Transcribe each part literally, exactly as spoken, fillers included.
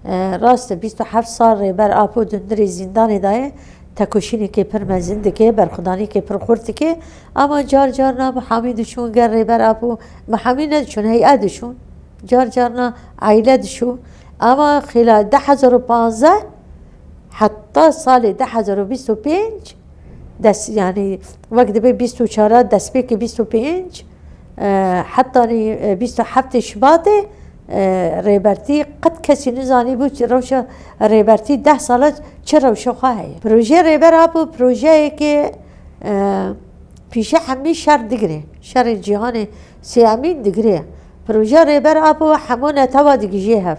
E, rast e, bîst û heft sal Rêber Apo dundirê zîndanê daye, tekoşînekê pir mezin dike, berxwedaniyekê pir xurt dike. Ama car carna mihemî diçûn ger Rêber Apo, mihemî nediçûn, heyet diçûn. Car carna aîle diçû. Ama xêla du hezar û panzdeh heta salê du hezar û bîst û pênc, des, yanî wek dibe bîst û çar, destpêkê bîst û pênc, e, hetanî, e, bîst û heftê Şibatê, e, Rêbertî qet kesî nizanîbû çi rewşa Rêbertî deh sala çi rewşa xwe heye. Proje Rêber Apo projeyekê, e, pîşe hemî şer digire. Şerê cîhanê sêyemîn digire. Proje Rêber Apo hemû netewa digihîje hev.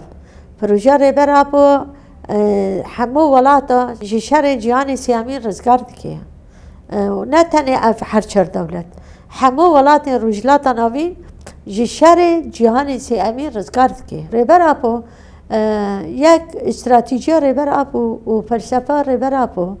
Proje Rêber Apo, e, hemû welata ji şerê cîhanê sêyemîn rizgar dike. E, û ne tenê ev her çar dewlet. Hemû welatên Rojhilata Navîn ji şerê cîhanê sêyemîn rizgar dike. Rêber Apo, e, yek stratejiya Rêber Apo û felsefa Rêber Apo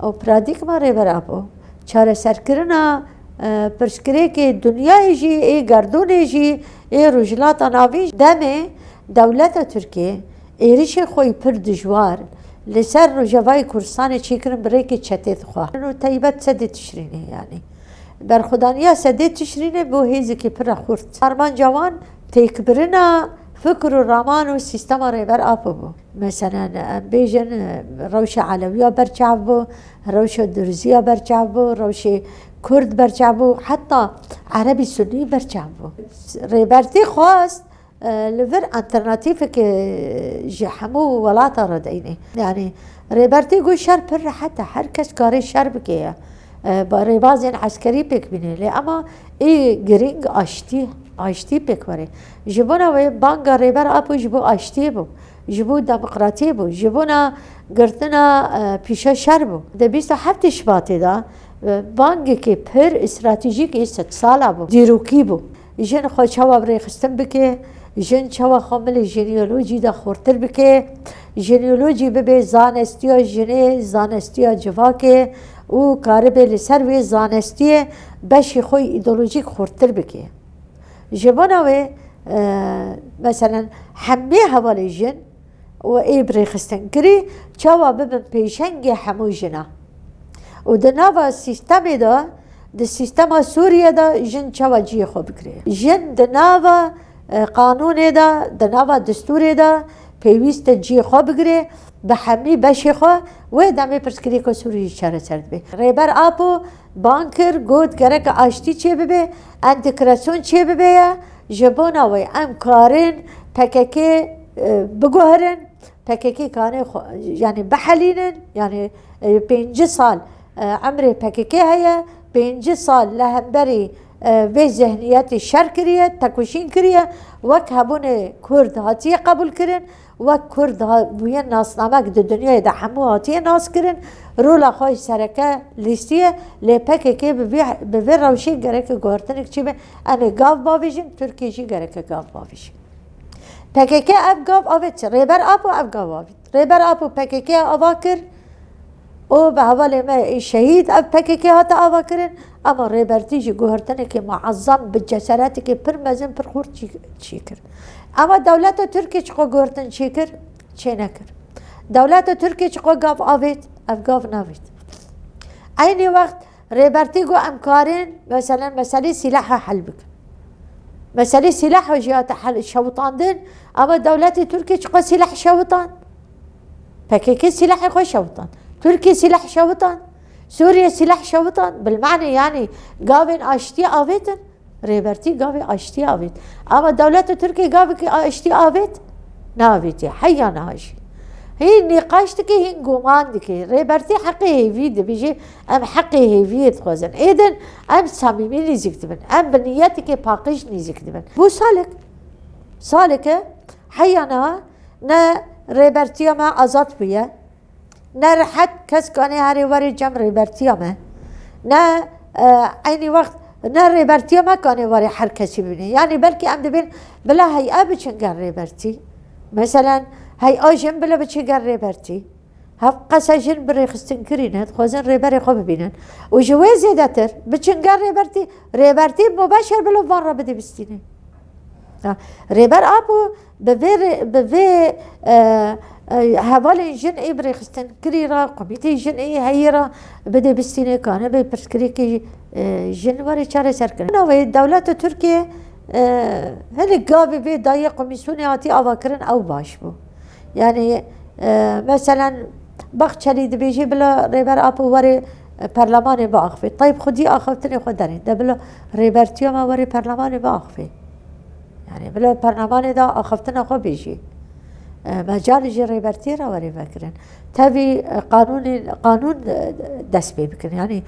û paradîgma Rêber Apo, çareserkirina, e, pirsgirêkê dinyayê jî, ê gerdûnê jî, ê Rojhilata Navîn demê dewleta Tirkiyê êrişê xwe yî pir dijwar li ser Rojavayê Kurdistanê çêkirin bi rêkê çetê dixwe. Û teybet sedê Tişrînê, yanî berxwedaniya sedê Tişrînê bo hêzekî pir xurt. Armanca wan têkbirina fikr û raman û sîstema Rêber Apo bû. Meselen, em bêjin, rewşa Elewiya berçav bû, rewşa Durziya berçav bû, rewşê Kurd berçav bû, heta Erebî Sunî berçav bû. Rêbertî xwest, e, li vir alternatîfeke ji hemû welata re deynê. Yanî Rêbertî got şer pir rehet e, her kes karê şer bike ye. E, ba rêbazên eskerî pêk bîne. Lê ema ê girîng aştî, aştî pêk were. Ji bona wê banga Rêber Apo ji bo aştiyê bû, ji bo demokratiyê bû, ji bona girtina, e, pîşa şer bû. Di bîst û heftê Şibatê de, e, bangekê pir stratejîk ê sedsala bû, dîrokî bû. Jin xwe çawa bi rêxistin bike, jin çawa xwe milê jeneolojî de xurtir bike, jeneolojî bibe zanestiya jinê, zanestiya civakê û karibe li ser wê zanestiyê beşê xwe îdeolojîk xurtir bike. Ji bona wê, e, meselen, hemê hevalê jin û ê bi rêxistin kirî, çawa bibin pêşengê hemû jina. Û di nava sîstemê de, di sîstema Sûriyê de jin çawa cihê xwe bigire? Jin di nava, e, qanûnê de, di nava destûrê de pêwîst e cihê xwe bigire, bi hemî beşê xwe, wê demê pirsgirêka Sûriyê çareser dibe. Rêber Apo bang kir, got gerek aştî çêbibe, entegrasyon çêbibe ye. Ji bona wê em karin P K K, e, biguherin, P K K kanê xwe, yanî bihelînin, yanî, e, pêncî sal, e, emrê P K K heye, pêncî sal li hemberî, e, vê zihniyetê şer kiriye, tekoşîn kiriye, wek hebûnê Kurd hatiye qebûlkirin, wek Kurd ha-, bûye nasnamek di dinyayê de hemû hatiye naskirin, rola xwe sereke lîstiye, lê P K K bi vê, bi vê rewşê gereke guhertinek çêbe, em ê gav bavêjin, Tirkiye jî gereke gav bavêjin. P K K ev gav avêt, Rêber Apo ev gav avêt. Rêber Apo P K K ava kir û bi hevalê me ê şehîd ev P K K hate ava kirin, ama Rêbertî jî guhertinekê muezzam bi cesaretekê pir mezin, pir xurt çî, çî kir. Ama dewleta Tirkiyê çiqo guhertin çêkir, çênekir. Dewleta Tirkiyê çiqo gav avêt, ev gav navêt. Eynî wext Rêbertî got, em karin, meselen, meselê sîlaha hel bikin. Meselê sîlaha jî hate hel, şewitandin, ama dewletê Tirkiyê çiqas sîlah şewitan? P K K sîlahê xwe şewitan. Tirkiye sîlah şewitan. Sûriye sîlah şewitan. Bilmanê, yanî gavên aştiyê avêtin. Rêbertî gavê aştiyê avêt. Ama dewleta Tirkiyê gavekî aştiyê avêt? Navêtî. Heya niha jî. Hîn nîqaş dike, hîn guman dike. Rêbertî heqê hêvî dibêje, em heqê hêviyê dixwazin. Êdin em samîmî nîzîk dibin. Em bi niyetekê paqij nîzîk dibin. Bû salik. Salik e, heya niha ne Rêbertiya me azad bûye, ne rehet kes kanê herê werê cem Rêbertiya me. Ne, e, eynî wext ne Rêbertiya me kanê werê her kesî bibîne. Yanî belkî em dibên bila hey'a biçin ger Rêbertî. Meselen, hey'a jin bila biçe ger Rêbertî. Hev qesa jin bi rêxistin kirî ne, dixwazin rêberê xwe bibînin. Û ji wê zêdetir biçin ger Rêbertî, Rêbertî mubeşer bila van re bide bistîne. Rêber Apo bi vê rê-, bi vê, e, e, hevalên jin ê bi rêxistinkirî re, komîteyê jin ê heyî re bidê bistînê, kane bê pirsgirêkê, e, jin were çareserkirin. Navê dewleta Tirkiye, e, hinek gavê vê daye komîsyonê hatî avakirin, ew baş bû. Yani, e, meselen Baxçelî dibêjê bila Rêber Apo were, e, perlemanê biaxivê. Tayyip xwedî axaftinê xwe derê. De bila rêbertiya me were perlemanê biaxivê. Yani bila perlemanê de axaftina xwe bêjî. E, mecal ji rêbertiyê re were vekirin. Tevî, e, qanûnê, qanûn, e, dest pê bikin. Yani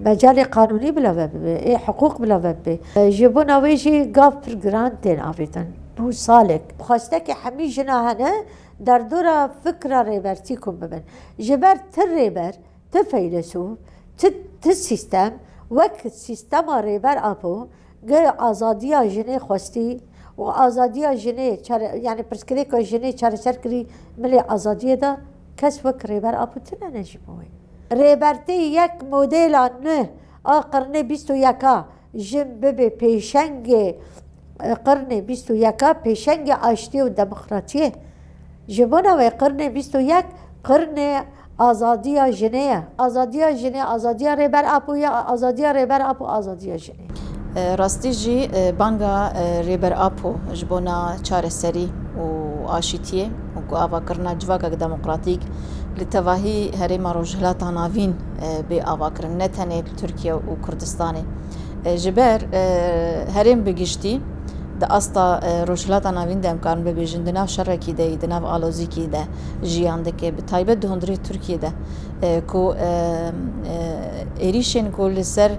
mecalê qanûnî bila ve bibe, ê hiqûq bila ve bibe. E, ji bona wê jî gav pir giran tên avêtin. Du salek. Xwestekê hemî jina hene, derdora fikra rêbertî kom bibin. Ji ber ti rêber, ti feylesûf, ti, ti sîstem, wek sîstema Rêber Apo, ge azadiya jinê xwestî û azadiya jinê çare-, yani pirsgirêka jinê çareser kirî milê azadiyê de, kes wek Rêber Apo tune ne ji bo wê. Rêbertî yek modela nû a qirnê bîst û yeka jin bibe pêşengê, e, qirnê bîst û yeka, pêşengê aştiyê û demokratiyê. Ji bona wê qirnê bîst û yek qirnê azadiya jinê ye. Azadiya jinê, azadiya Rêber Apo ye, azadiya Rêber Apo, azadiya jinê. E, rastî jî, e, banga, e, Rêber Apo ji bona çareserî û aşîtiyê û ku avakirina civakek demokratîk li tevahî herêma Rojhilata Navîn, e, bê avakirin, ne tenê li Tirkiye û Kurdistanê. E, ji ber, e, herêm bi giştî di asta, e, Rojhilata Navîn de em karin bibêjin, di nav şerekî de yî, di nav alozîkî de jiyan dike, bi taybet di hundirê Tirkiye de, e, ku, e, e, êrîşên ku li ser,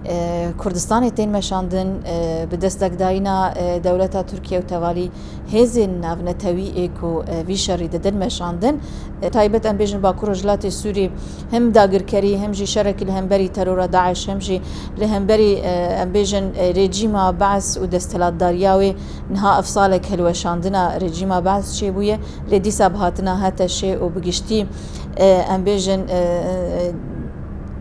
e, Kurdistanê tên meşandin, e, bi destekdayîna, e, dewleta Tirkiye û tevalî hêzên navnetewî ê ku, e, vî şerî didin meşandin. E, taybet em bêjin Bakur Rojhilatê Sûrî hem dagirkerî hem jî şerekî li hemberî terora DAIŞ hem jî li hemberî, e, em bêjin, e, rejîma Bees û desthilatdariya wê niha ev salek hilweşandina rejîma Bees çêbûye. Lê dîsa bi hatina HTŞê û bi giştî, e, em bêjin, e, e,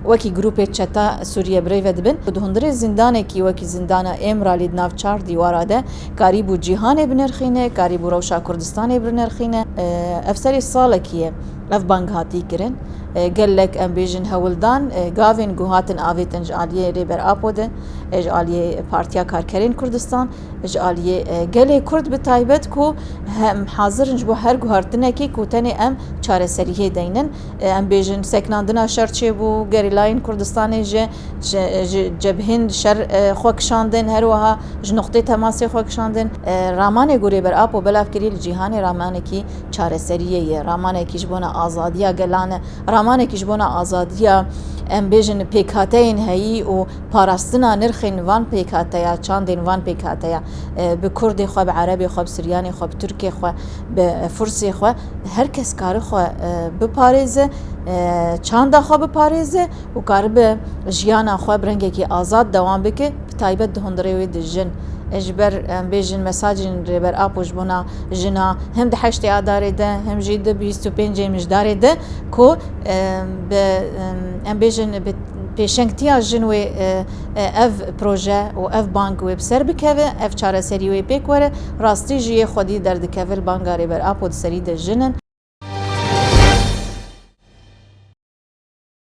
wekî grûpê çeta Sûriye birêve dibin. Di hundirê zîndanekî wekî zîndana Êmralî di nav çar dîwara de karîbû cîhanê binirxîne, karîbû rewşa Kurdistanê binirxîne. E, ev serê salekî ye ev bang hatî kirin. E, gelek em bêjin hewldan, e, gavên ku hatin avêtin ji aliyê Rêber Apo de, e, ji aliyê Partiya Karkerên Kurdistan, ji aliyê, e, gelê Kurd bi taybet ku hem hazir in ji bo her guhertinekê ku tenê em çareseriyê deynin. E, em bêjin seknandina şer çêbû, gerîlayên Kurdistanê ji, ji, ji cebhên şer, e, xwe kişandin, her wiha ji noqtê temasê xwe kişandin. E, ramanê ku Rêber Apo belav kirî li cîhanê ramanekî çareseriyê ye, ramanekî ji bona azadiya gelan e, ramanekî ji bona azadiya, em bêjin, pêkhateyên heyî û parastina nirxên van pêkhateya, çandên van pêkhateya, e, bi Kurdê xwe, bi Erebê xwe, bi Siryanê xwe, bi Tirkê xwe, bi Fursê xwe, her kes kare xwe, e, biparêze, e, çanda xwe biparêze û karibe jiyana xwe bi rengekî azad dewam bike, bi taybet di hundirê wê de jin. E, ji ber, em bêjin mesajên Rêber Apo ji bona jina hem di heştê Adarê de hem jî di bîst û pêncê Mijdarê de ku, e, bi, em, em bêjin bi pêşengtiya jin wê, e, e, ev proje û ev bang wê bi ser bikeve, ev çareserî wê pêk were, rastî jî yê xwedî derdikeve li banga Rêber Apo di serî de jin in.